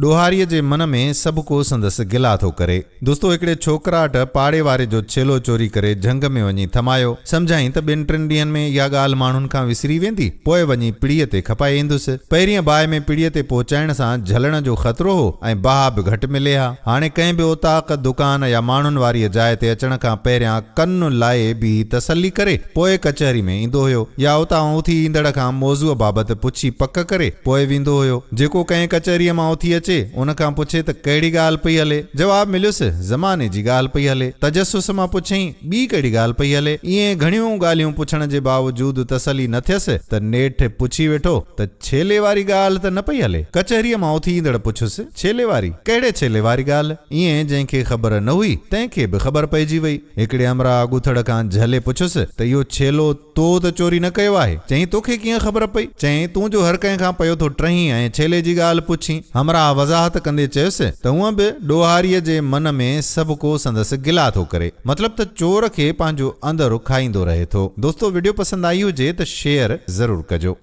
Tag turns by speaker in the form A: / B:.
A: ڏوهاريء جي من ۾ سڀڪو سندس گلا ٿو ڪري. دوستو هڪڙي ڇوڪراٽ پاڙي واري جو ڇيلو چوري ڪري جهنگ ۾ وڃي ٿمايو. سمجهيائين ته ٻن ٽن ڏينهن ۾ اها ڳالهه ماڻهن کان وسري ويندي، پوء وڃي پڙيء تي کپائي ايندس. پهرينء باهه ۾ پڙيء تي پهچائڻ سان جهلڻ جو خطرو هو ۽ باهه به گهٽ ملي ها. هاڻي ڪنهن به اوطاق، دڪان يا ماڻهن واريء جاء تي اچڻ کان پهريان ڪن لائي بيهي تسلي ڪري، پوء ڪچهري ۾ ايندو هيو يا اتان اٿي ايندڙ کان موضوع بابت پڇي پڪ ڪري پوء ويندو هيو. جيڪو ڪنهن ڪچهريء مان اٿي اچي، ان کان پڇي ته ڪهڙي ڳالهه پئي هلي؟ جواب مليس، زماني جي ڳالهه پئي هلي. تجسس مان پڇيائين، ٻي ڪهڙي ڳالهه پئي هلي؟ ائين گهڻيون ڳالهيون پڇڻ جي باوجود تسلي نه ٿيس ته نيٺ پڇي ويٺو ته ڇيلي واري ڳالهه ته نه پئي هلي؟ ڪچهريء مان اٿي ايندڙ پڇيس، ڇيلي واري؟ ڪهڙي ڇيلي واري ڳالهه؟ ائين جنهن کي خبر نه هئي، تنهن کي به خبر پئجي وئي. هڪڙي همراهه ڳٿڙ کان جهلي پڇيس ته اهو ڇيلو تو ته چوري نه ڪيو آهي؟ چيائين توکي ڪيئن خبر پئي؟ چيائين تون جو هر ڪنهن کان پيو ٿو ٽهين ۽ ڇيلي جي ڳالهه پڇين. همراهه وضاحت ڪندي چيس ته هونء به ڏوهاريء جي من ۾ سڀڪو سندس گلا ٿو ڪري. مطلب ته چور کي پنهنجو اندر کائيندو رهي ٿو. دوستو وڊيو پسند آئي هجي ته شيئر ضرور ڪجو.